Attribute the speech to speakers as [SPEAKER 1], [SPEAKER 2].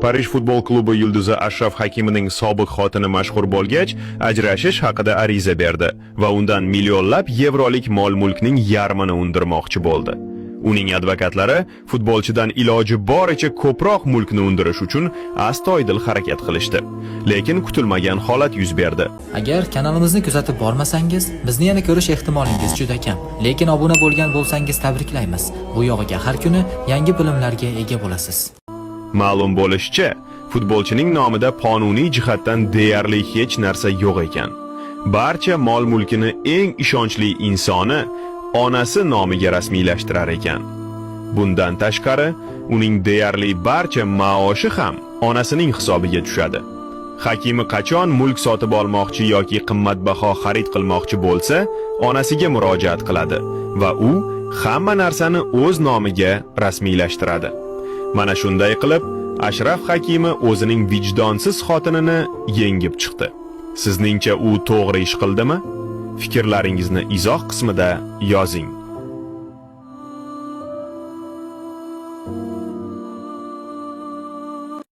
[SPEAKER 1] Parij futbol klubi yulduzi Ashraf Hakimining sobiq xotini mashhur bo'lgach, ajrashish haqida ariza berdi va undan millionlab yevrolik mol-mulkning yarmini undirmoqchi bo'ldi. Uning advokatlari futbolchidan iloji boricha ko'proq mulkni undirish uchun astoydil harakat qilishdi. Lekin kutilmagan holat yuz berdi.
[SPEAKER 2] Agar kanalimizni kuzatib bormasangiz, bizni yana ko'rish ehtimolingiz juda kam. Lekin obuna bo'lgan bo'lsangiz tabriklaymiz. Bu yog'iga har kuni yangi bilimlarga ega bo'lasiz.
[SPEAKER 1] Ma'lum bo'lishicha, futbolchining nomida qonuniy jihatdan deyarli hech narsa yo'q ekan. Barcha mol-mulkini eng ishonchli insoni onasi nomiga rasmiylashtirar ekan. Bundan tashqari, uning deyarli barcha maoshi ham onasining hisobiga tushadi. Hakimi qachon mulk sotib olmoqchi yoki qimmatbaho xarid qilmoqchi bo'lsa, onasiga murojaat qiladi va u hamma narsani o'z nomiga rasmiylashtiradi. Mana shunday qilib, Ashraf Hakimi o'zining vijdonsiz xotinini yengib chiqdi. Sizningcha u to'g'ri ish qildimi? Fikrlaringizni izoh qismida yozing.